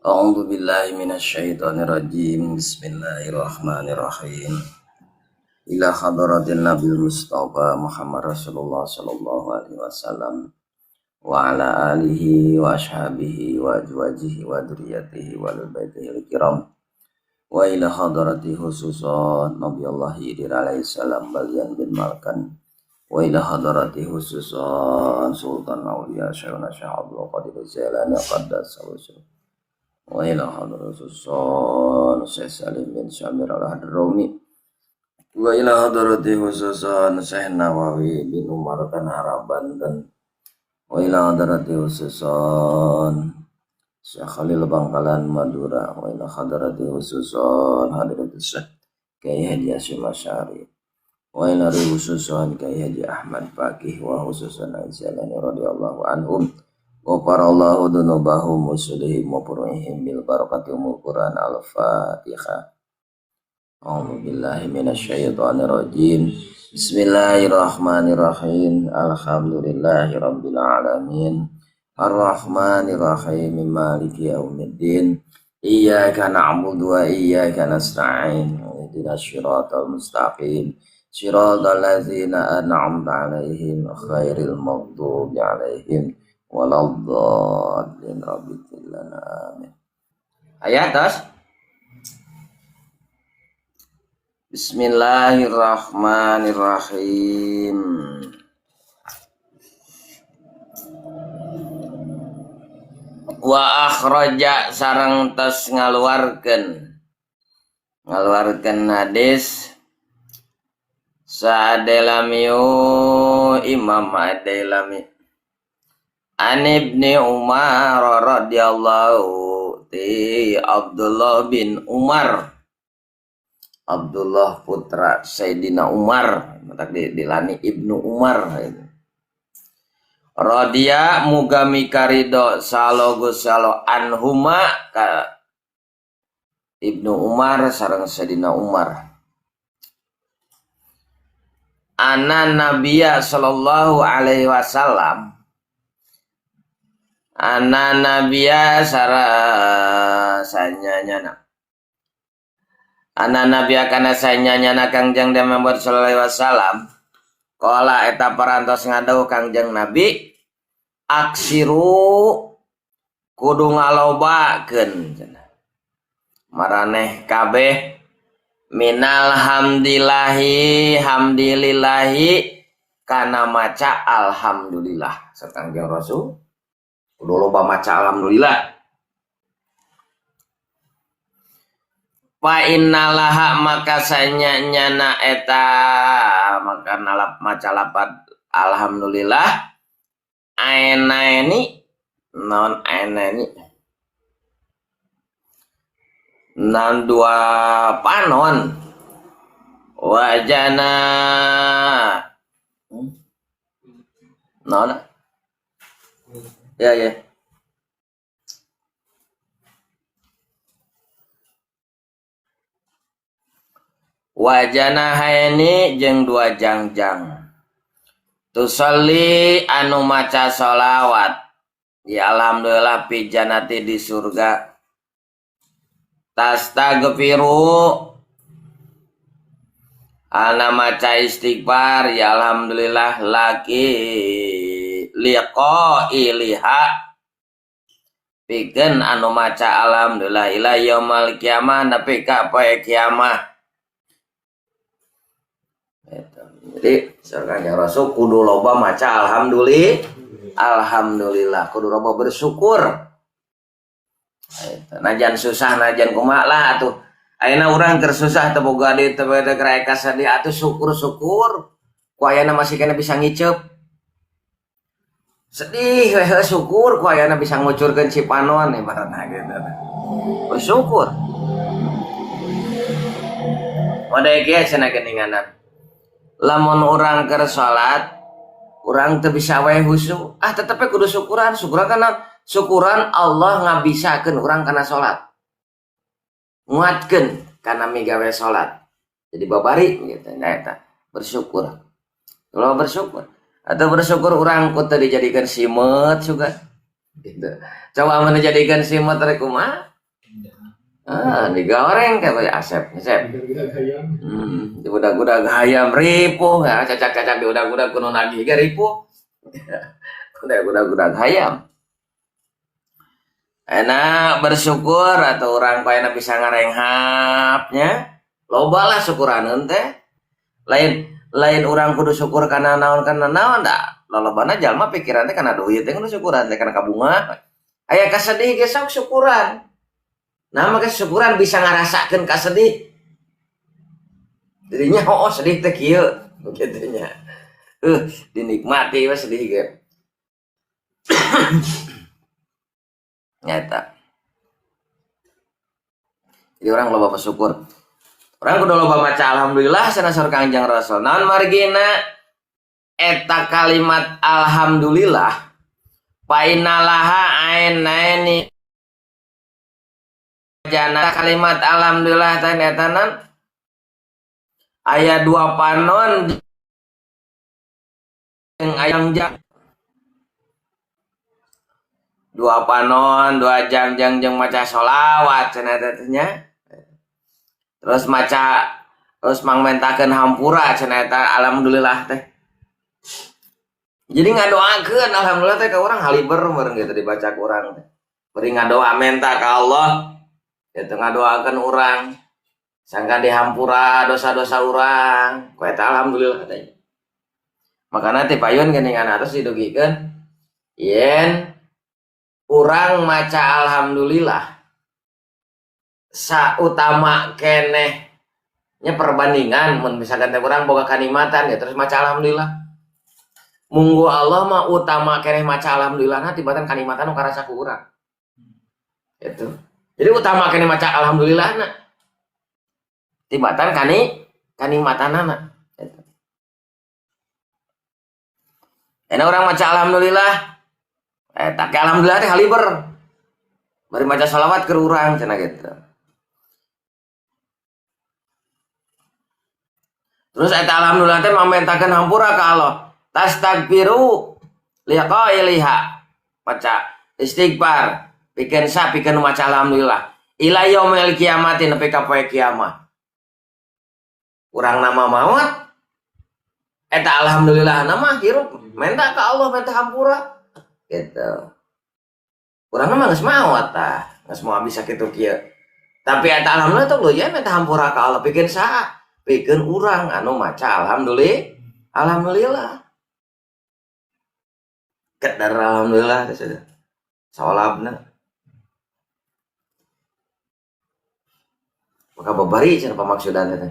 A'udzu billahi minasyaitonir rajim. Bismillahirrahmanirrahim. Ila hadratin Nabi Mustafa Muhammad Rasulullah sallallahu alaihi wasallam wa ala alihi wa ashabihi wa azwajihi wa dzurriyyatihi wa baitihi kiram. Wa ila hadrati khususan Nabi Allah Khidir alaihi salam balian bin Malkan. Wa ila hadrati khususan Sultan Aulia Syekhuna Syekh Abdul Qadir Jailani qaddasallahu sirruh. Wa ila hadrati khususan Syekh Salim bin Syamir al-Hadrami. Wa ila hadrati khususan Syekh Nawawi bin Umar Tanara Banten. Wa ila hadrati khususan Syekh Khalil Bangkalan Madura. Wa ila hadrati khususan hadrati Syekh Kiai Haji Hasyim Asy'ari. Wa ila khususan Kiai Haji Ahmad Faqih wa khususan Aisyah radhiyallahu anhum. Ghafarallahu dzunubahum wa sulihim wa furu'ihim bil barakati umul Quran. Al-Fatihah. A'udzu billahi minasyaitonir rajim. Bismillahirrahmanirrahim. Alhamdulillahi rabbil alamin. Arrahmanir rahim. Maliki yaumiddin. Iyyaka na'budu wa iyyaka nasta'in. Ihdinas siratal mustaqim. Siratal ladzina an'amta 'alaihim ghairil maghdubi 'alaihim waladdallin. Rabbil lana amin. Ayat tas. Bismillahirrahmanirrahim. Wa akhraja sareng tos ngaluarkeun hadis Sa'adelamiu Imam Adelami an Ibni Umar radhiyallahu ti Abdullah bin Umar, Abdullah putra Sayyidina Umar, matak dilani Ibnu Umar gitu. Radhiya muga mikarido salogo salo anhuma ka Ibnu Umar sareng Sayyidina Umar. Anna Nabiya sallallahu alaihi wasallam, anna Nabiya sanyanyana, anna Nabiya kana sanyanyana Kangjeng Nabi Muhammad sallallahu alaihi wasallam, qala eta parantos ngadawuh Kangjeng Nabi, aksiru kudu ngalobakeun cenah maraneh kabeh minal hamdillahi hamdilillahi kana maca alhamdulillah. Sakangjeng Rasul kudu loba maca alhamdulillah. Fa innalaha maka sanyanyana eta maka nalap maca lapad alhamdulillah aenaeni non aenaeni nan dua panon wajana non ya ya wajana haeni jeung dua jangjang tusalli anu maca sholawat ya alhamdulillah fi jannati di surga tastagfiru ana maca istighfar ya alhamdulillah laki liqailiha pikeun anu maca alhamdulillah ila yaumil kiamah nepi ka poe kiamah. Jadi surganya Rasul kudu loba maca alhamdulillah, alhamdulillah kudu loba bersyukur. Najan susah najan kumaha lah atuh. Ayeuna urang keur susah teu boga duit teu boga rek kasadih atuh syukur-syukur. Ku ayeuna masih kena bisa ngiceup. Sedih we heuh syukur ku ayeuna bisa ngucurkeun cipanon ibaratna gitu. Bersyukur. Model kieu cenah geuninganan. Lamun urang keur salat, urang teu bisa wae husu. Ah tetep we kudu syukuran, syukuran kana syukuran Allah ngabisakeun urang kana salat. Nguatkeun kana migawe salat. Jadi babari gitu nah eta bersyukur. Kalau bersyukur atau bersyukur urang ku teu dijadikeun simeut juga. Gitu. Coba mun dijadikeun simeut rek kumaha? Ah, digoreng kayak Asep, Asep. Diudag-udag hayam ripuh, ya, cacak-cacak diudag-udag kuno nagih ge ripuh. Udag-udag hayam. Enak bersyukur atau orang payana bisa ngarenghapnya. Loba lah syukuraneun teh. Lain urang kudu syukur kana naon da. Lolobana jalma pikiran teh kana duit teh kudu syukuran teh kana kabunga. Aya kasedih ge sok syukuran. Nah, maka syukuran bisa ngarasakeun kasedih. Jadinya oh sedih teh kieu kitu nya. Dinikmati we sedih ge. Nyata. Jadi orang loba bersyukur. Orang kudu loba maca alhamdulillah sana saur Kangjeng Rasul. Naon margina eta kalimat alhamdulillah fa innalaha ainaini jana kalimat alhamdulillah teh etanan aya dua panon jeung ayam jang dua panon dua jam jang jeung maca sholawat cenah teh nya. Terus maca terus mangmentakeun hampura cenah eta alhamdulillah teh. Jadi ngadoakeun alhamdulillah teh ka urang haliber meureun gitu dibaca ku urang teh. Bari ngadoa menta ka Allah itu ngadoakeun urang sangka dihampura dosa-dosa urang ku eta alhamdulillah teh. Makana ti payun geuningan atos didugikeun yen urang maca alhamdulillah sautama keneh nya perbandingan mun misalkan teh urang boga kanikmatan ya terus maca alhamdulillah munggu Allah mah utama keneh maca alhamdulillah na tibatan kanikmatan nu karasa ku urang gitu. Jadi utama keneh maca alhamdulillah na tibatan kanikmatanana gitu. Enak urang maca alhamdulillah tak alhamdulillah teh haliber bari maca sholawat keur urang cenah gitu. Terus eta alhamdulillah teh mamentakeun hampura ka Allah. Tastagfiru liqailiha. Maca istighfar, pikeun sa pikeun maca alhamdulillah. Ila yaumil kiamati nepi ka poe kiamat. Urang nama maot eta alhamdulillah nama hirup menta ka Allah menta hampura gitu. Urang mah geus maot tah, geus moal bisa kitu kieu. Tapi eta alhamdulillah teh leuwih menta hampura ka Allah pikeun saha? Pikeun urang anu maca alhamdulillah. Alhamdulillah. Kedar alhamdulillah teh sudah. Saolabna. Maka babari cenah pamaksudan teh.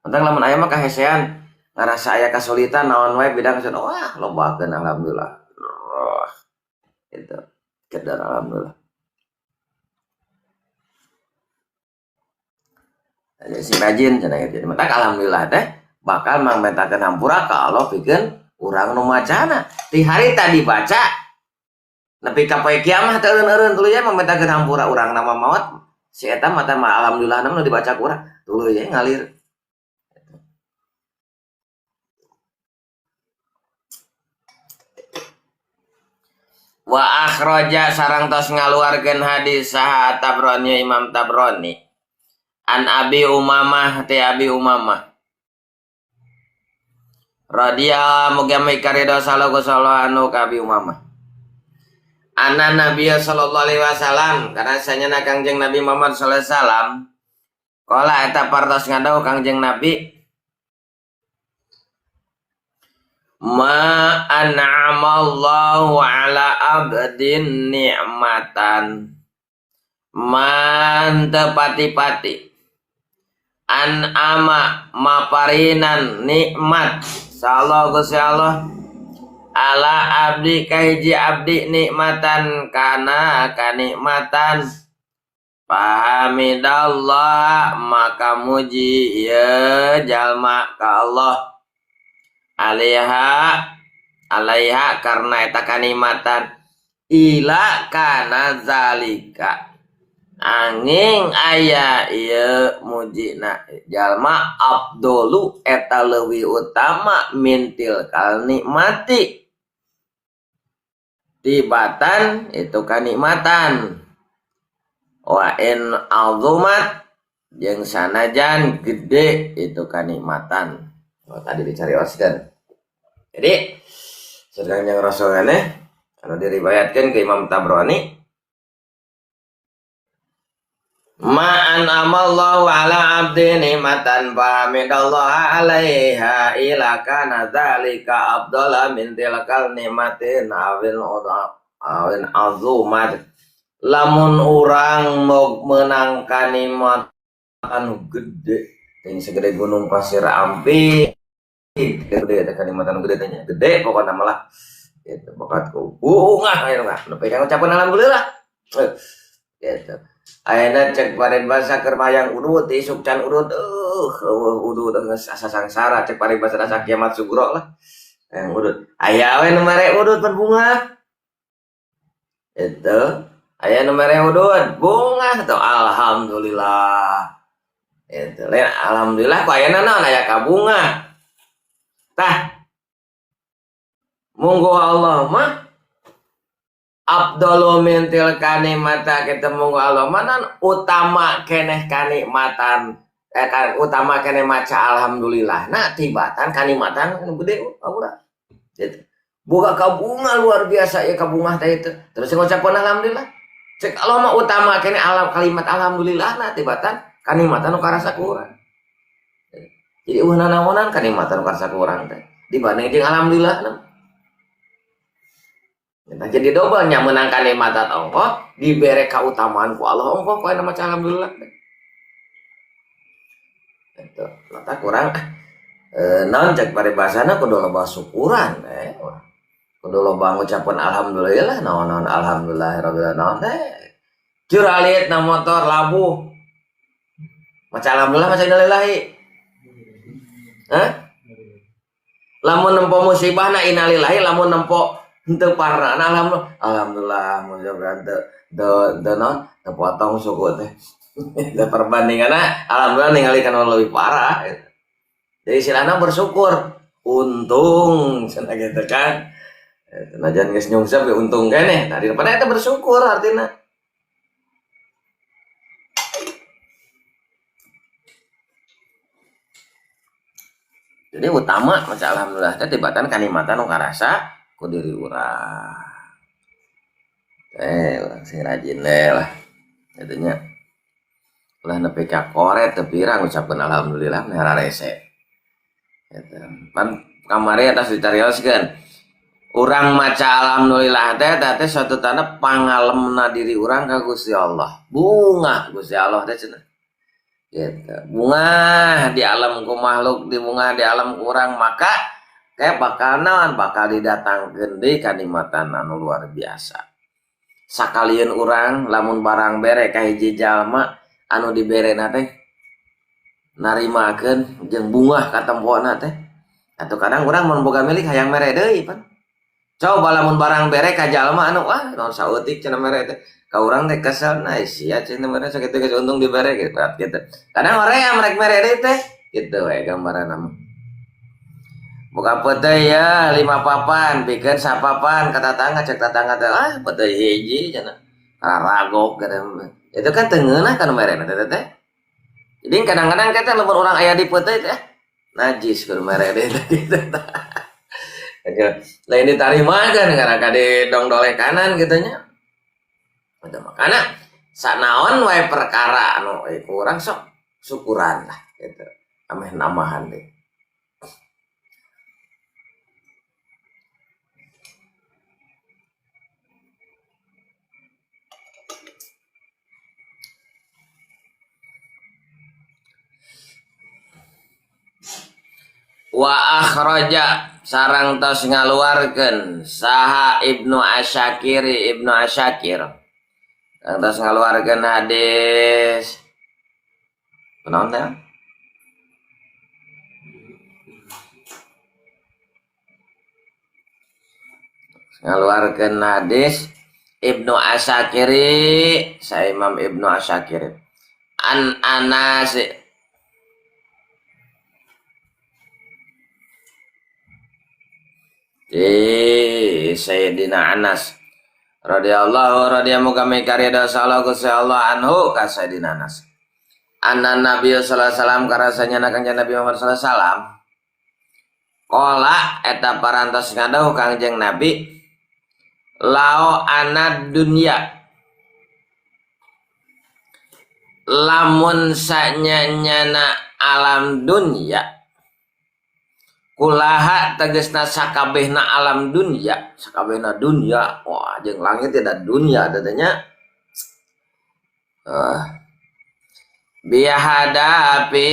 Tentang lamun aya mah kahesean ngarasa aya kasulitan naon wae bidang cenah wah lobakeun alhamdulillah. Wah. Gitu. Kedar alhamdulillah. Jadi sing rajin cenah gitu. Jadi matak alhamdulillah teh bakal mangmentakeun hampura ka Allah pikeun urang nu macana. Ti hari tadi baca nepi ka poe kiamah teh eureun-eureun tuluy mangmentakeun hampura urang nama maot si eta mah teh mah alhamdulillah nu dibaca ku urang tuluy ngalir. Wa akhraja sareng tos ngaluarkeun hadis saha Tabrani Imam Tabrani an Abi Umamah ti Abi Umamah radhiyallahu mugi mikaridho sallallahu anu ka Abi Umamah anna Nabi sallallahu alaihi wasallam karena sanyana Kangjeng Nabi Muhammad sallallahu alaihi wasallam qala eta partos ngadawuh Kangjeng Nabi ma an'amallahu ala abdin ni'matan man tepati-pati an'ama maparinan nikmat sallallahu Gusti Allah ala abdi kahiji abdi nikmatan kana kanikmatan pahamidallah maka muji ye jalma ka Allah alaiha alaiha karena eta kanikmatan ila kana zalika angin aya ieu mujina jalma abdolu eta leuwih utama mintil kal nikmati tibatan itu kanikmatan. Wa in azumat jeung sanajan gede itu kanikmatan. Oh, tadi dicarioskeun. Jadi sedang yang Rasulnya anu diriwayatkeun ke Imam Tabrani, ma'an amallahu ala abdi nikmatan fahamidallaha alaiha ila kana dzalika afdala min tilkal nikmatin awil awin azumat. Lamun urang mau menang kanikmatan anu gede ting segede gunung pasir ampi gede eta kanikmatan gede teh nya gede pokona malah gitu bakat ku bungah aya mah nepi ka ngucapkeun alhamdulillah gitu. Ayeuna cek paribasa keur hayang udut isuk can udut eueuh udut geus asa sangsara cek paribasa rasa kiamat sugro lah hayang udut aya we nu mere udut pan bungah itu aya nu mere udut bungah tuh alhamdulillah itu lain alhamdulillah ku ayeuna naon aya kabungah tah munggo Allah mah afdalu min tilka nikmata kita munggo Allah mah nan utama keneh kanikmatan utama keneh maca alhamdulillah nah tibatan kanikmatan anu gede urang gitu. Boga kabunga luar biasa ya kabungah teh itu terus ngucapkeun alhamdulillah cek Allah mah utama keneh alam kalimat alhamdulillah nah tibatan kanikmatan nu karasa ku urang. Jadi eueuh nanaonan kanikmatan nu karasa ku urang teh dibanding jeung alhamdulillah nah. Nah, jadi dobel nya meunang kanikmatan ongkoh dibere kautamaan ku Allah ongkoh ku aya maca alhamdulillah. Eta mata kurang naon cek paribasana kudu loba syukuran kudu loba ngucapkeun alhamdulillah naon-naon alhamdulillah rabbil alamin teh. Jur alit na motor labuh. Maca alhamdulillah maca innalillahi. Hah? Lamun nempo musibah na innalillahi lamun nempo henteu parana alhamdulillah alhamdulillah mudah-mudahan teu naon teu potong suku teh. Teu perbandinganna alhamdulillah ningali kana leuwih parah gitu. Jadi istilahna bersyukur untung cenah gitu kan. Najan geus nyungsep ge untung keneh. Nah daripada eta bersyukur artina. Jadi utama maca alhamdulillah teh tibatan kanikmatan nu karasa ku diri urang. Lah sing rajin lah. Kitu nya. Ulah nepi ka koret teu pirang ngucapkeun alhamdulillah meh rarese. Gitu. Pan kamari atas dicarioskeun. Urang maca alhamdulillah teh teh suatu tanda pangalemna diri urang ka Gusti Allah. Bungah Gusti Allah teh cenah. Gitu. Bungah di alam ku makhluk, di bungah di alam ku urang maka kayak bakal naon bakal didatangkeun deui kanikmatan anu luar biasa. Sakalieun urang lamun barang bere ka hiji jalma anu diberena teh narimakeun jeung bungah katempona teh. Atuh kadang urang mun boga milik hayang mere deui pan. Coba lamun barang bere ka jalma anu wah naon saeutik cenah mere teh. Ka urang teh kesel nah sia cenah mere sakitu geus untung dibere gitu gitu. Kadang hoream rek mere deui teh kitu we gambaranna mah. Buka peuteuy ya 5 papan pikeun sapapan ka tatangga cek tatangga teh ah peuteuy hiji cenah. Raragok gitu. Itu kan teu ngeunah kana merena teh teh. Jadi kadang-kadang kita lamun urang aya di peuteuy teh najis kudu mere deui teh gitu. Lain ditarima kan karena kade dongdoleh kanan gitu nya. Eta makana sanaon wae perkara anu kurang sok syukuran lah gitu. Ameh namahan deh. Wa akhraja sarang tos ngaluarkeun saha Ibnu Asyakir Ibnu Asyakir tos ngaluarkeun hadis kunaon teh ngaluarkeun hadis Ibnu Asyakiri sa Imam Ibnu Asyakir an Anas Sayyidina Anas Radhiyallahu radhiya muga mikarida sallallahu Gusti Allah anhu ka Sayyidina Anas. Anna Nabi sallallahu alaihi wasallam karasanya Kangjeng Nabi Muhammad sallallahu alaihi wasallam qala eta parantos ngadawuh Kangjeng Nabi lao anad dunya lamun sanyanyana alam dunya kulaha tegesna sakabehna alam dunya sakabehna dunya wah jeung langit tidak dunya tadanya bihadapi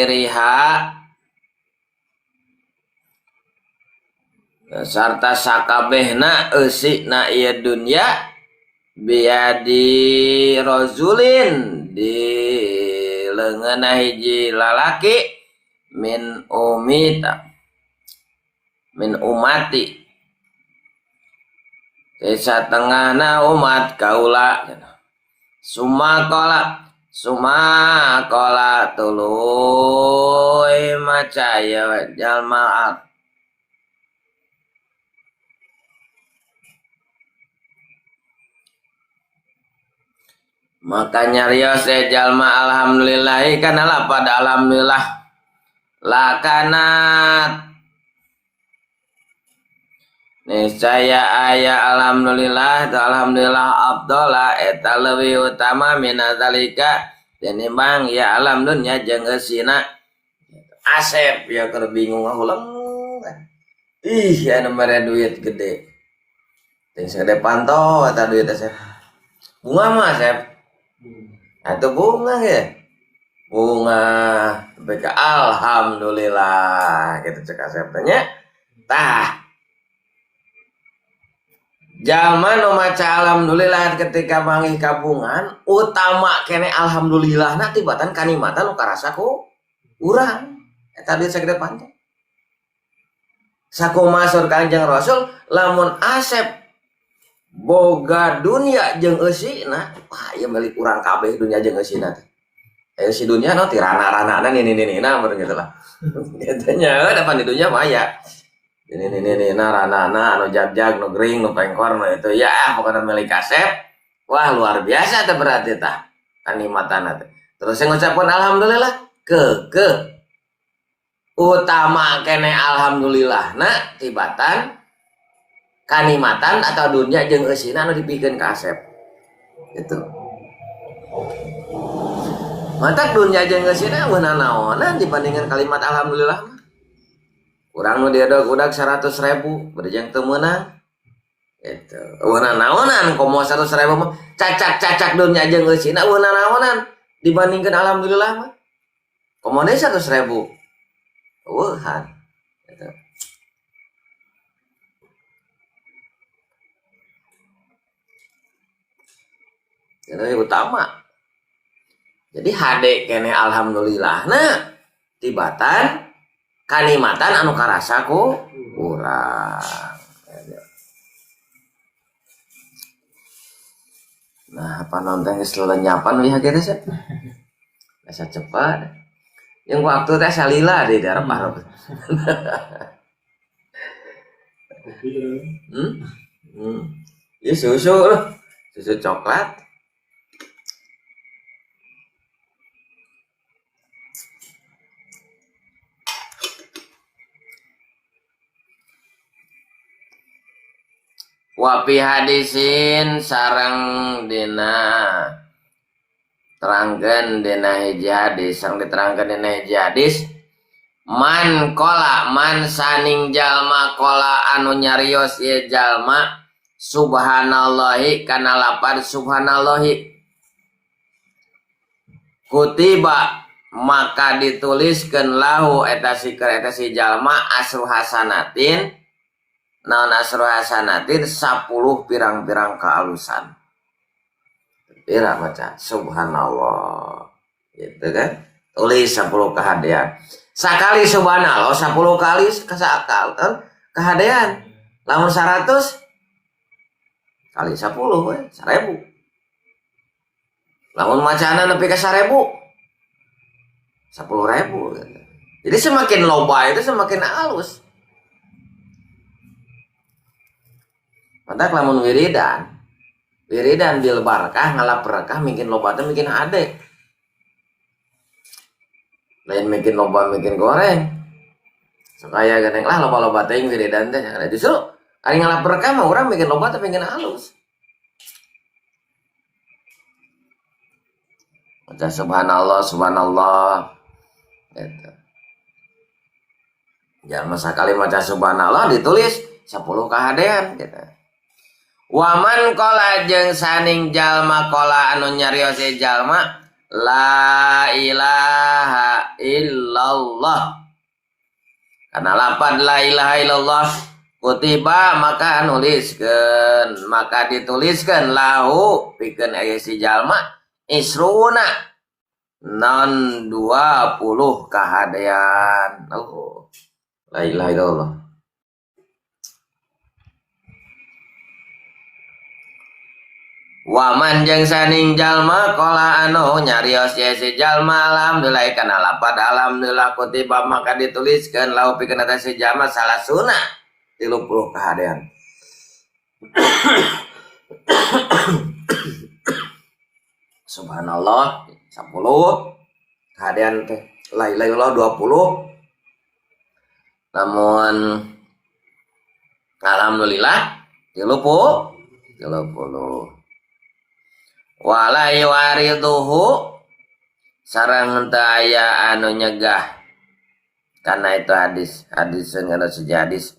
riha sarta sakabehna eusina ieu dunya biadi rajulin di leungeunna hiji lalaki min umita min umati desa tengahna umat kaula suma qala tuluy maca ya jalma. Maka nyarios jalma alhamdulillah kana lapad alhamdulillah lakanat niscaya aya alhamdulillah tu alhamdulillah abdullah eta leuwih utama minazalika tinimbang ya alam dunya jeung eusina. Asep ya keur bingung ulang ih anu mere duit gede teh sagede panto eta duit Asep bunga mah Asep atau bunga ya bunga BK alhamdulillah gitu cek Asep tanya tah jalma nu maca alhamdulillah ketika manggih kabungan utama kene alhamdulillah na tibatan kanikmatan nu karasa ku urang eta duit sagede panto sakumaha saur Kangjeng Rasul lamun Asep boga dunia jeung eusina wah ieu milik urang kabeh dunia jeung eusina teh eusi dunia no tirana-ranana nini-ninina mun kitu lah kitu nya depan di dunia mah aya nini-ninina ranana anu jag-jag nu gering nu pengkor nu itu ya pokona milik Asep wah luar biasa teh berarti tah kanikmatanna teh terus ngucapkeun alhamdulillah ke utama kene alhamdulillah na tibatan kanikmatan atau dunia jeung eusina anu dipikeun ka Asep gitu. Matak dunia jeung eusina eueuh nanaonan dibandingkan kalimat alhamdulillah mah. Urang nu diadog-udag 100.000 bari jeung teu meunang. Gitu. Eueuh nanaonan komo 100.000 mah cacak-cacak dunia jeung eusina eueuh nanaonan dibandingkan alhamdulillah mah. Komo deui 100.000. Eueuhan. Gitu. Itu utama. Jadi hade kene alhamdulillah na tibatan kanikmatan anu karasa ku urang. Nah, apa nonton geus lelenyapan wih kitu sih. Asa cepat. Yang waktu teh salila di daerah Paruk. Ya susu loh. Susu coklat. Wa fi hadisin sareng dina terangkeun dina hiji hadis sareng diterangkeun dina hiji hadis man qala man saning jalma qala anu nyarios ieu jalma subhanallahi kana lapad subhanallahi kutiba maka dituliskeun lahu eta si keur eta si jalma asru hasanatin naon asru hasanatin 10 pirang-pirang kealusan. Pira maca subhanallah gitu kan tulis 10 kehadean sakali subhanallah 10 kali kasakal kan kehadean lamun 100 kali 10 we 1000 lamun macana nepi ka 1000 10.000 gitu. Jadi semakin loba itu semakin halus. Matak lamun wiridan Wiridan bil barkah ngalap berkah mungkin loba teh mungkin hade. Lain mungkin loba mungkin goreng. Supaya geuning lah loba-loba teuing wiridan teh. Justru ari ngalap berkah mah urang mungkin loba teh mungkin halus. Maca subhanallah subhanallah gitu. Jangan masa kali maca subhanallah ditulis 10 kahadean gitu. Waman kola jeung saning jalma kola anu nyarios jalma la ilaha illallah. Karena lapan la ilaha illallah kutiba maka nuliskeun, maka dituliskeun lahu pikeun aya si jalma isruna non 20 kahadean. Oh, la ilaha illallah. Waman jeung saning jalma kola anu nyarios ye si jalma alhamdulillah kana lapad alhamdulillah kutiba maka dituliskeun lahu pikeun eta si jalma salasuna 30 kahadean. Subhanallah 10 kahadean teh la ilaha illallah 20. Namun alhamdulillah 30. Wala yuariduhu sareng teu aya anu nyegah karena itu hadis anu sejak hadis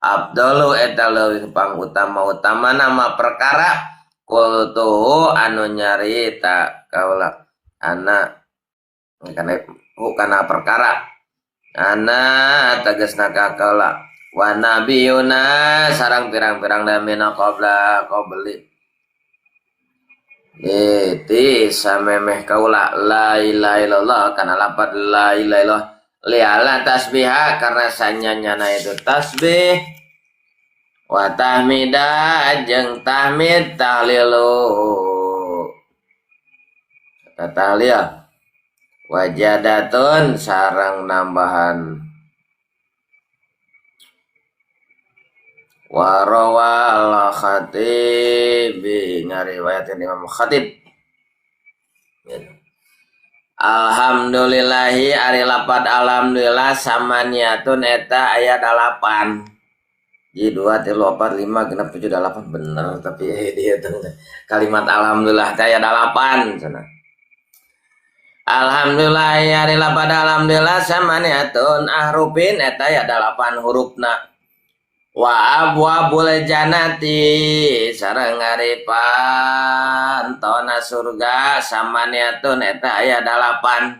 abdalu eta leuwih pangutama-utama nama perkara qultuhu anu nyarita kaula ana kana perkara ana tegasna ka kaula wa nabiyuna sareng pirang-pirang namina qabla qabli iti samemeh kaula la ilaha illallah kana lapad la ilaha illallah liala tasbiha karena sanyanyana itu tasbih wa tahmida jeung tahmid tahlilu tahlil wajadatun sareng nambahan wa rawal khatib ngariwayatin Imam Khatib. Alhamdulillahi ari lapad alhamdulillah samaniatun eta aya 8. Ji 2 3 4 5 6 7 8 bener tapi dihitung kalimat alhamdulillah teh aya 8 cenah. Alhamdulillah ari lapad alhamdulillah samaniatun ahrufin eta aya 8 hurufna. Wa abwabul jannati sareng ari pantona surga samaniatun eta aya 8.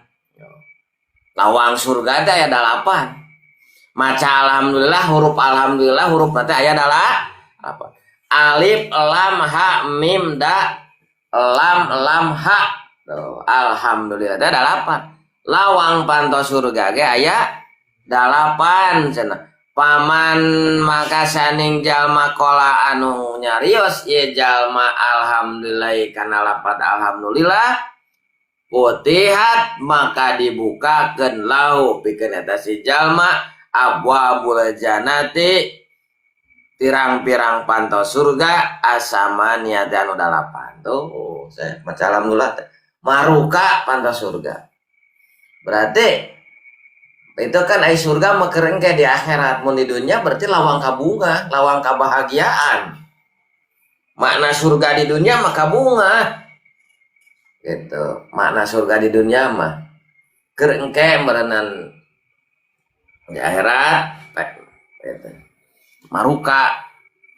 Lawang surga teh aya 8. Maca alhamdulillah huruf alhamdulillah huruf teh aya 8. Alif lam ha mim da lam lam ha. Tuh, alhamdulillah teh 8. Lawang panto surga ge aya 8 cenah. Paman maka saning jalma kola anu nyarios ye jalma alhamdulillah kana lapad alhamdulillah putihat maka dibukakeun lau pikeun eta si jalma abwabul jannati pirang-pirang panto surga asamania teh anu 8. Tuh saya maca alhamdulillah maruka panto surga. Berarti itu kan ai surga mah keur engke di akhirat, mun di dunia berarti lawang kabunga, lawang kabahagiaan. Makna surga di dunia mah kabunga. Gitu. Makna surga di dunia mah keur engke meureunan di akhirat gitu. Maruka.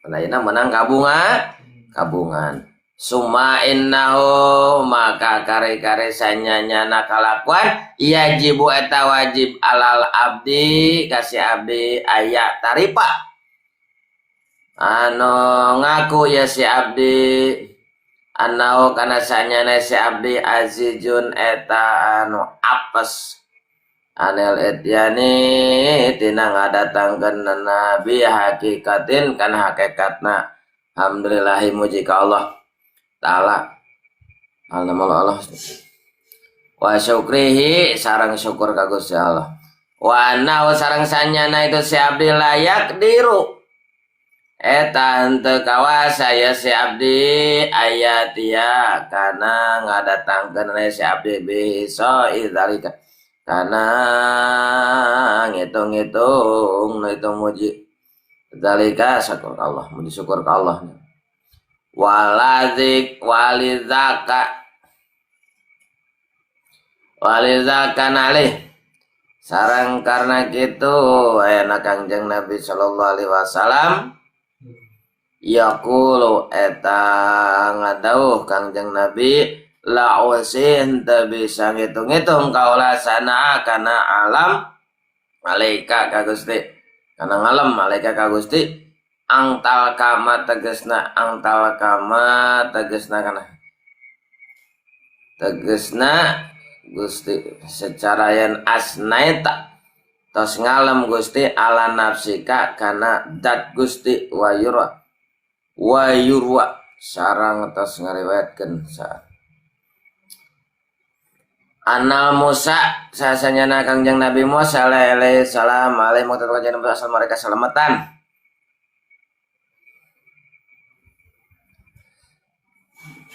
Ayeuna menang kabunga, kabungan. Summa innahu maka kare-kare sanyanyana kalakuan yajibu eta wajib alal abdi kasih abdi aya taripa anu ngaku ya si abdi anau kana sanyana si abdi azizun eta anu apes anel etyani tina ngadatangkeun nabi hakikatin kana hakikatna alhamdulillahi muji ka Allah Ta'ala Allah wa syukrihi sareng syukur ka Gusti Allah wa annahu sareng sanyana itu si abdi layak diru Eta henteu kawasa ya si abdi ayatia kana ngadatangkeun si abdi bisa idzalika kana ngitung-ngitung nu itu muji dzalika syukur Allah, muji syukur ka Allah. Walazik walizaka walizaka nalih sareng karena kitu aya Kangjeng Nabi sallallahu alaihi wasallam yaqulu eta ngadauh Kangjeng Nabi la usin teu bisa ngitung-ngitung kaula sana kana alam malaika ka Gusti kana ngalem malaika ka Gusti angtal kama tegesna angtal kama tegesna kana tegesna Gusti secara yen asnaita tos ngalem Gusti ala nafsika kana dat Gusti wayura wayurwa sarang tos ngariwayatkeun sa Anal Musa sasanyana Kangjeng Nabi Musa alaihi salam alaihi asal mereka selamatan.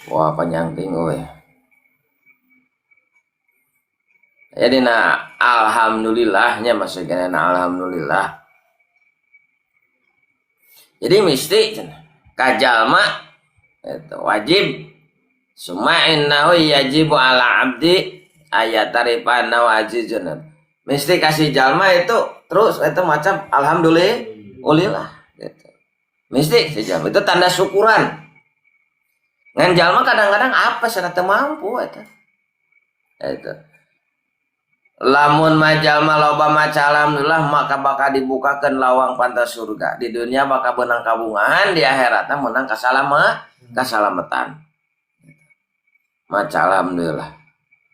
Wah panjang tinggu ya. Jadi nah alhamdulillahnya maksudnya nah alhamdulillah. Jadi mesti kajalma itu wajib summa innahu yajibu ala abdi ayat tarifana wajibun. Mesti kasih jalma itu terus itu macam alhamdulillah gitu. Mesti si jalma itu tanda syukuran. Ngan jalma kadang-kadang apa sana teu mampu eta. Itu. Lamun majalma loba maca alhamdulillah maka bakal dibukakan lawang pantas surga. Di dunia bakal benang kabungahan, di akhiratna menang kasalamatan. Maca alhamdulillah.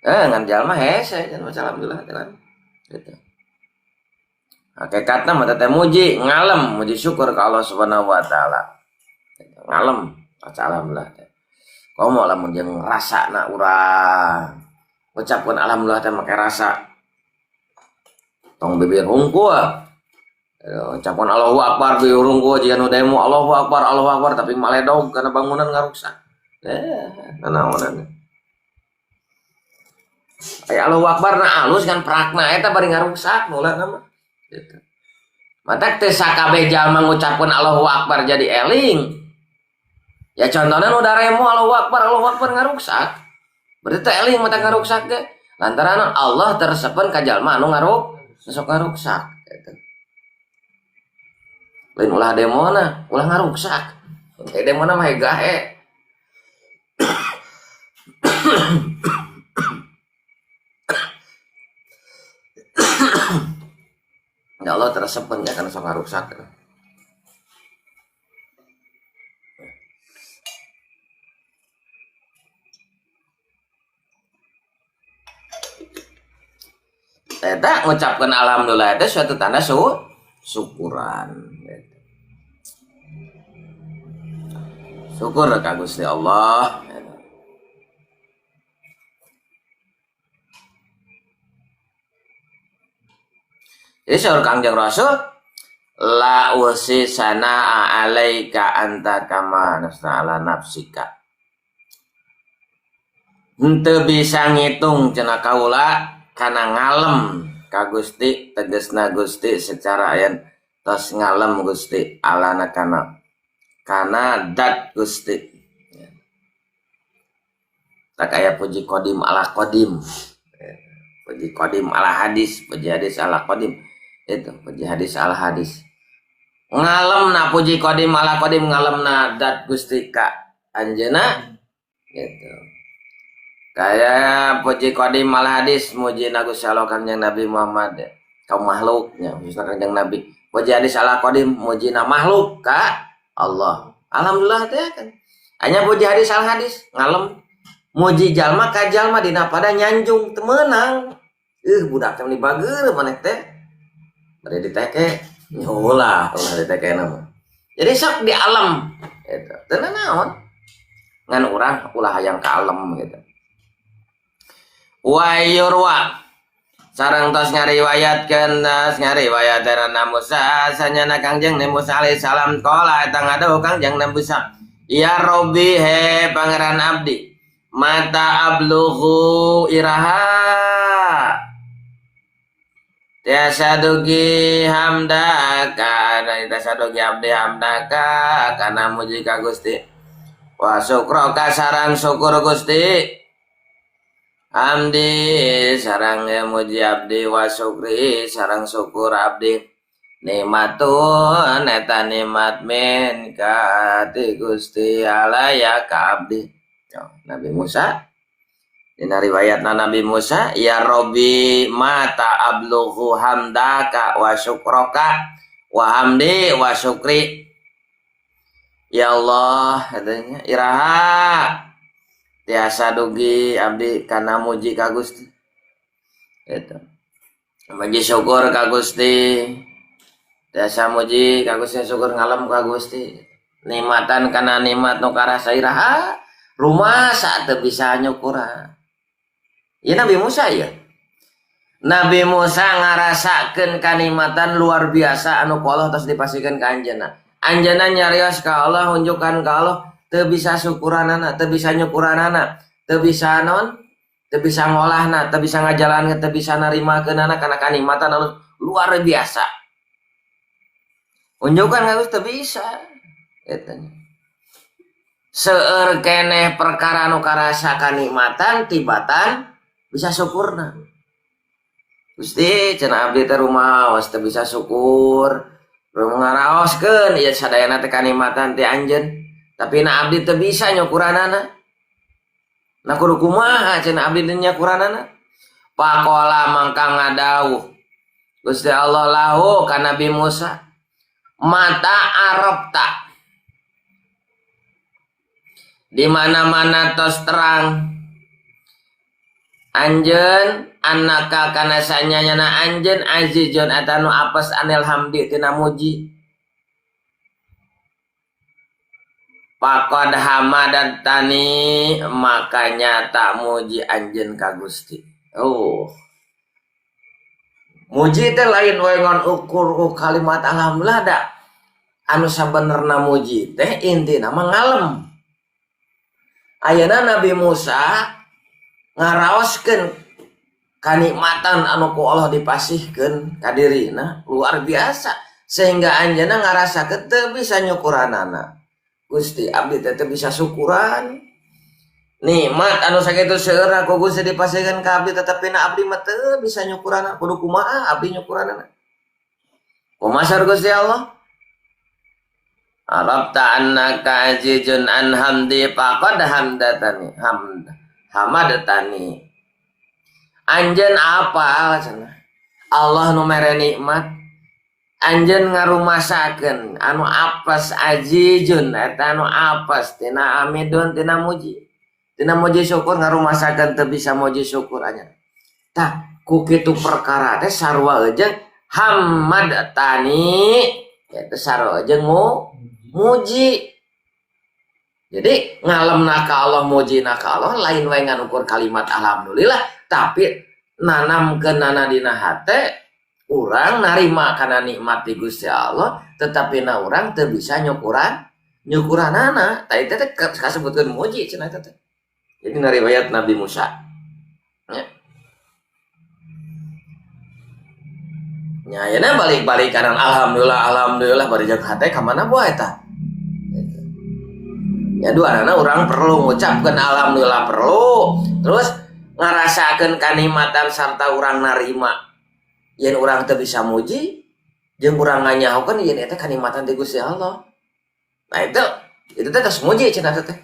Ngan jalma hese maca alhamdulillah kan. Gitu. Hakikatna mah teh muji, ngalem, muji syukur ka Allah Subhanahu wa taala. Gitu. Ngalem maca alhamdulillah teh. Komo lamun jeung rasana urang. Ucapkeun alhamdulillah teh make rasa. Tong bibir hungkul. Ucapkeun Allahu Akbar bibir hungkul jiga nu demo Allahu Akbar tapi maledog kana bangunan ngaruksak. Nanaonan. Aya Allahu Akbar na alus kan prakna eta bari ngaruksak mula mah. Gitu. Matak teu sakabeh jalma ngucapkeun Allahu Akbar jadi eling. Ya contohna nu daremo Allahu Akbar ngaruksak. Berarti teh eling mata ngaruksak ge. Lantaran Allah tersepen ka jalma anu sok ngaruksak gitu. Lain ulah demona, ulah ngaruksak. Demona mah gahe. Ya Allah tersepen ya karena sok ngaruksak. Eta ngucapkeun alhamdulillah itu suatu tanda syukuran gitu. Syukur ka Gusti Allah. Gitu. Jadi saur Kangjeng Rasul la usi sana alaika anta kama nasna ala nafsika. Henteu bisa ngitung cenah kaula kana ngalem ka Gusti tegesna Gusti secara yen tos ngalem Gusti alana kana kana dat Gusti. Tak aya puji qadim ala qadim, puji qadim ala hadis, puji hadis ala qadim, itu puji hadis ala hadis. Ngalemna puji qadim ala qadim ngalemna dat Gusti ka anjeunna gitu. Kayak puji qadim ala hadis muji Gusti Allah Kangjeng Nabi Muhammad kaum makhluknya khususnya Kangjeng Nabi. Puji hadis ala qadim muji na makhluk ka Allah. Alhamdulillah teh kan. Hanya puji hadis ala hadis ngalem muji jalma ka jalma dina pada nyanjung teu meunang. Budak teh bager maneh teh. Bade diteke nyulah ulah diteke mah. Jadi sok di alam gitu. Teu naon. Ngan urang ulah hayang ka alam gitu. Wa yurwa Sareng tos ngariwayatkeun tos ngariwayatkeun Musa sanyana Kangjeng Nabi Musa alaihi salam qala eta ngadawuh Kangjeng Nabi Musa ya Robbi he pangeran abdi mata ablughu iraha tiasa dugi hamdaka tiasa dugi abdi hamdaka kana muji ka Gusti wa syukroka sareng syukur Gusti hamdi sareng muji abdi wa syukri sareng syukur abdi nikmatun eta nikmat min ka ti Gusti alaya ka abdi. Nabi Musa dina riwayatna Nabi Musa ya Robbi mata ablughu hamdaka wa syukroka wa hamdi wa syukri. Ya Allah katanya iraha tiasa dugi abdi kana muji ka Gusti gitu. Muji syukur ka Gusti tiasa muji ka Gusti syukur ngalem ka Gusti nikmatan kana nikmat nu karasa iraha rumasa teu bisa nyukuran. Ya Nabi Musa ya. Nabi Musa ngarasakeun kanikmatan luar biasa anu ku Allah tos dipasihkeun ka anjeunna. Anjeunna nyarios ka Allah unjukan ka Allah teu bisa syukuranana, teu bisa nyukuranana, teu bisa naon? Teu bisa ngolahna, teu bisa ngajalankeun, teu bisa narimakeunana kana kanikmatan anu luar biasa. Unjukan ka teu bisa. Eta nya. Seueur keneh perkara nu karasa kanikmatan tibatan bisa syukurna. Gusti cenah abdi teh rumaos teu bisa syukur. Ngaraoskeun ieu sadayana teh kanikmatan ti anjeun. Tapi na abdi teu bisa nyukuranana. Nah kudu kumaha cenah abdi teh nyukuranana? Pakola mangka ngadawuh Gusti Allah lahu ka Nabi Musa mata arabta di mana-mana tos terang anjeun annaka kana sanyana anjeun azizun eta nu apes anil hamdi tina muji faqad hamadatani makanya tak muji anjeun ka Gusti. Oh muji teh lain we ngan ukur ku kalimat alhamdulillah da anu sabenerna muji teh intina mah ngalem. Ayeuna Nabi Musa ngaraoskeun kanikmatan anu ku Allah dipasihkeun ka dirina luar biasa sehingga anjeunna ngarasakeun teu bisa nyukuranana. Gusti abdi teh teu bisa syukuran. Nikmat anu sakitu seueurna ku Gusti dipasihkeun ka abdi tetapi na abdi mah teu bisa nyukuranana. Kudu kumaha abdi nyukuranana? Kumaha saur Gusti Allah? Arabta annaka azizun an hamdi faqad hamdatani hamadatani. Anjeun apal cenah Allah nu mere nikmat anjeun ngarumasakeun anu apes azizun eta anu apes tina amidun tina muji syukur ngarumasakeun teu bisa muji syukur anjeun. Tah ku kitu perkara teh sarua jeung hamadatani eta sarua jeung muji. Jadi ngalemna ka Allah mujina ka Allah lain wae ngan ukur kalimat alhamdulillah tapi nanamkeunana dina hate urang narima kana nikmat ti Gusti Allah tetapi na urang teu bisa nyukuranana. Tah eta teh kasebutkeun muji cenah eta teh. Jadi na riwayat Nabi Musa. Nya. Nya ayeuna balik-balik kanan alhamdulillah alhamdulillah bari jeung hate ka mana buah eta. Ya dua anak orang perlu ngucapkeun alhamdulillah perlu terus ngarasakeun kanikmatan sarta urang narima yen urang teu bisa muji jeung urang nganyahokeun yen eta kanikmatan ti Gusti Allah. Nah itu teh tos muji cenah teh.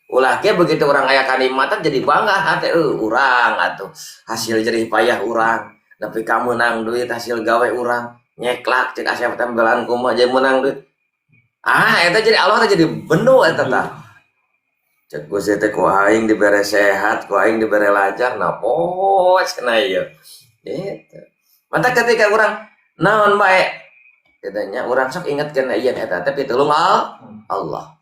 Ulah ge begitu urang aya kanikmatan jadi bangga hate urang atuh hasil jerih payah urang nepi ka meunang duit hasil gawe urang nyeklak cek asep tempelan kumaha jadi meunang duit. Ah, eta jadi Allah teh jadi bendo eta tah. Cek Gusti teh ku aing dibere sehat, ku aing dibere lancar, nah poe cenah ieu. Gitu. Mata ketika urang naon bae katanya urang sok ingetkeun ieu eta teh pitulung Allah.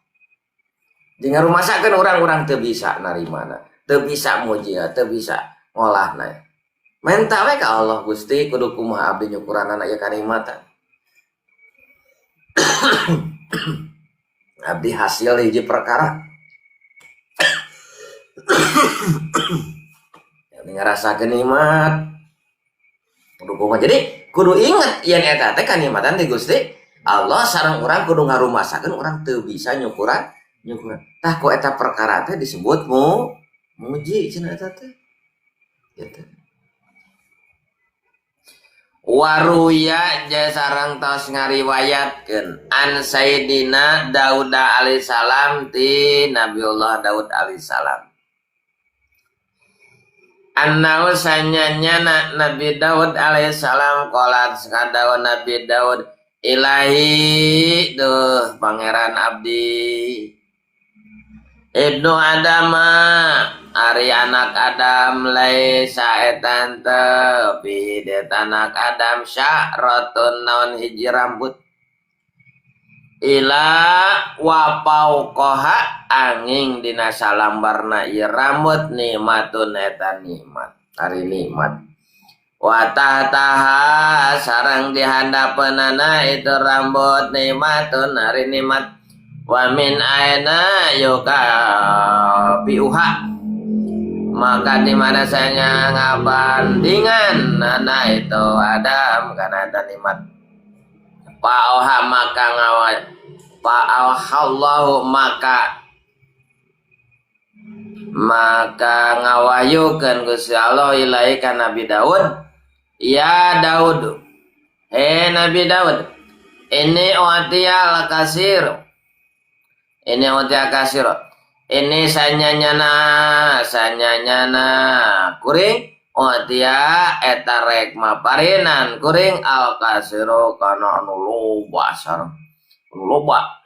Jeung ngarumasakeun urang-urang teu bisa narimana, teu bisa muji, teu bisa ngolahna. Menta we ka Allah, Gusti kudu kumaha abdi nyukuranana ieu kanikmatan. Abdi hasil hiji perkara. Abdi ngarasakeun nikmat. Kudu kumaha. Jadi kudu inget yen eta teh kanikmatan ti Gusti Allah sareng urang kudu ngarumasakeun urang teu bisa nyukuran nyukuran. Tah ku eta perkara teh disebut muji cenah eta teh. Gitu. Waruya je sareng tos ngariwayatkeun an Sayyidina Daud alaihissalam ti Nabiullah Daud alaihissalam. Annahu sanyanyana Nabi Daud alaihissalam qalat sakadaun Nabi Daud ilahi duh pangeran abdi Ibnu Adam ari anak Adam laisa etan teu fihi anak Adam sya'ratun naon hiji rambut ila wa fauqaha angin dina salambarna ieu rambut nikmatun eta nikmat ari nikmat wa tahtaha sareng dihandapeunana itu rambut nikmatun ari nikmat wa min aina yuka biuha maka di mana saya ngabandingan nana itu Adam karena ada nikmat fa'auha maka ngawa fa'auhallahu maka ngawahyukeun Gusti Allah ilahi ka Nabi Daud ya Daud he Nabi Daud ini u'tiyal kasir ini u'tiyal kasir ini sanyanyana kuring u'tiya eta rek maparinan kuring al kasiru kana anu loba sareng anu loba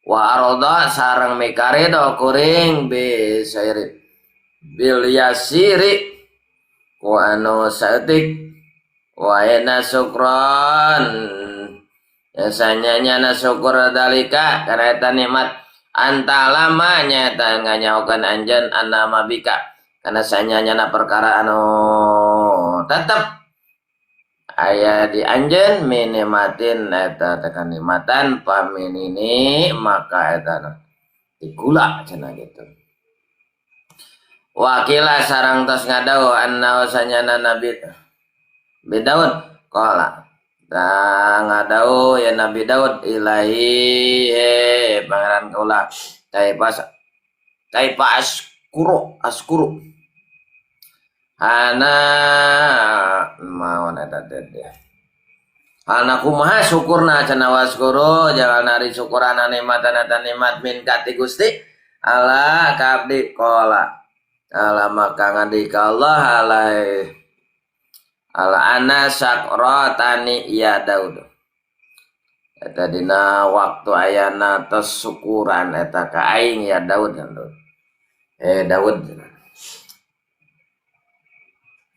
wa arada sareng mikaredo kuring bisairi bil yasiri ku anu saeutik wa inna syukran sanyanyana syukur dalika kana eta nikmat anta lama nyata nganyaokeun anjeun annama bika kana sanyanyana perkara anu tetep aya di anjeun minimatin eta teh kanikmatan paminini maka eta digula cenah gitu. Wakila sareng tos ngadau annau sanyana Nabi Daud qala ngadau ya Nabi Daud ilahi pangeran kaula kaifa askuru ana maon eta teh ana kumaha syukurna cenah waskuru jalan ari syukurana nikmatan eta nikmat min ka ti Gusti Allah ka abdi qala ala maka ngandika Allah alai ala ana sakrotani ya Daud eta dina waktu ayana tos syukuran eta ka aing ya Daud Daud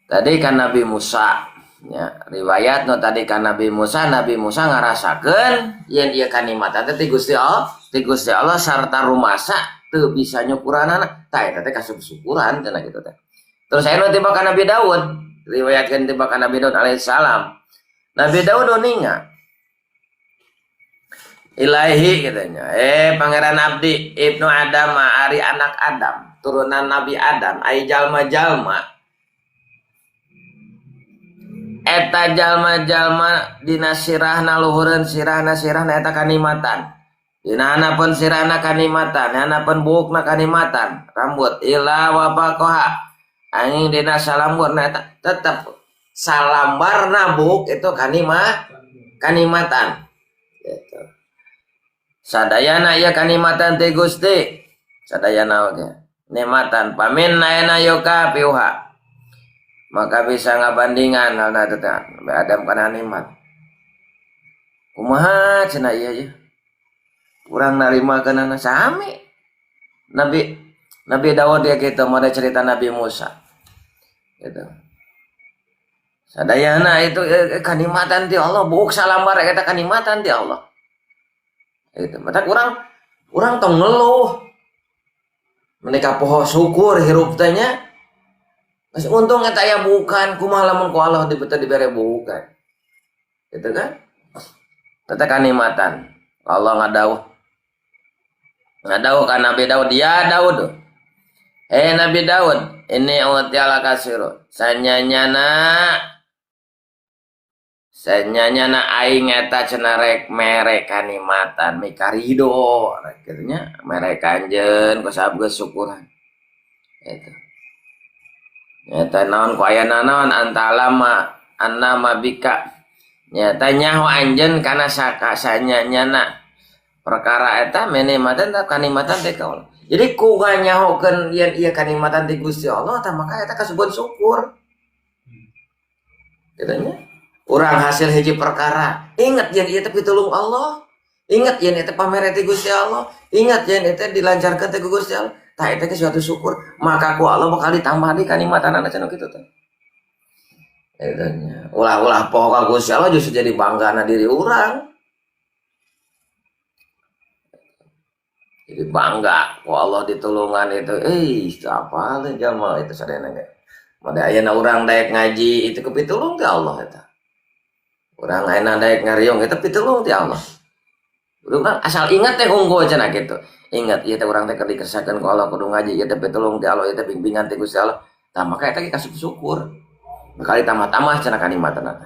tadi kan Nabi Musa ya riwayat no tadi kan Nabi Musa ngarasakeun yen ieu kanikmatan teh ti Gusti Allah sarta rumasa teu bisa nyukuranana tah eta teh kasup syukuran cenah kitu teh. Terus aya nu tiba ka Nabi Daud riwayatkeun tiba ka Nabi Daud alaihissalam. Nabi Daud ninga ilahi katanya pangeran abdi Ibnu Adam ari anak Adam turunan Nabi Adam ai jalma-jalma eta jalma-jalma dina sirahna luhureun sirahna eta kanikmatan dina hanapun sirahna kanikmatan hanapun buukna kanikmatan rambut ila wa faqaha angin dina salambarna eta tetep salambarna buuk itu kanikmatan gitu. Sadayana ieu kanikmatan ti Gusti sadayana oge nikmatan pamin ayeuna yoka piuha maka bisa ngabandingan halna teh Adam kana nikmat kumaha cenah ieu ye urang narima kana sami Nabi Daud ya gitu mau ada cerita Nabi Musa gitu. Sadayana itu kanikmatan ti Allah buuk salambar eta kanikmatan ti Allah gitu. Mata urang tong ngeluh menika poho syukur hirup teh nya. Geus untung eta aya bukan, kumaha lamun ku Allah dibere bukan. Gitu kan? Eta kanikmatan. Allah ngadawuh. Ngadawuh ka Nabi Daud, "Ya Daud." Eh Nabi Daud, ini utiala kasiru. Sanyanyana sanyanyana aing eta cenah rek mere kanikmatan mikarido kitu nya, mere ka anjeun ku sabab geus syukuran. Eta. Nyata naon ku ayana naon antalama annama bika. Nyata nyaho anjeun kana saka sanyanyana perkara eta menikmatan ta kanikmatan teh ka Allah. Jadi ku nganyahokeun yen ieu kanikmatan ti Gusti Allah tah maka eta kasebut syukur. Kitu nya. Urang hasil hiji perkara, ingat yen ieu teh pitulung Allah. Ingat yen ieu teh pamere ti Gusti Allah. Ingat yen ieu teh dilancarkeun teh ku Gusti Allah. Tah eta ge suatu syukur, maka ku Allah bakal ditambah deui kanikmatanana cenah kitu teh. Eta nya. Ulah-ulah poho ka Gusti Allah justru jadi banggana diri urang. Jadi bangga ku Allah ditulungan itu, eh apa jalma itu sadayana ge. Mada ayeuna urang daek ngaji itu kepitulung ti Allah eta. Urang ayeuna daek ngariung itu pitulung ti Allah. Urang asal ingat teh unggul cenah kitu. Ingat ieu teh urang teh keur dikersakeun ku Allah kudu ngaji ieu teh pitulung ti Allah ieu teh bimbingan ti Gusti Allah. Tah maka eta ge kasih syukur. Bakal ditambah-tambah cenah kanikmatan eta.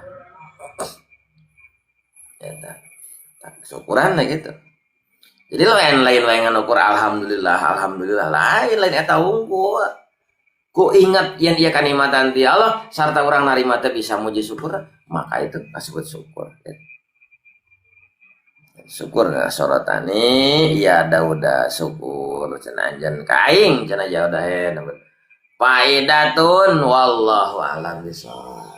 Eta. Tah syukuran lah gitu. Jadi lain lain lain ngan ukur alhamdulillah alhamdulillah lain lain eta unggul. Ku ingat yen ieu kanikmatan ti Allah sarta urang narima teh bisa muji syukur, maka itu kasebut syukur. Syukur sorotani ya Dauda syukur cenah anjeun ka aing cenah ya udah. Faidatun wallahu a'lam bishawab.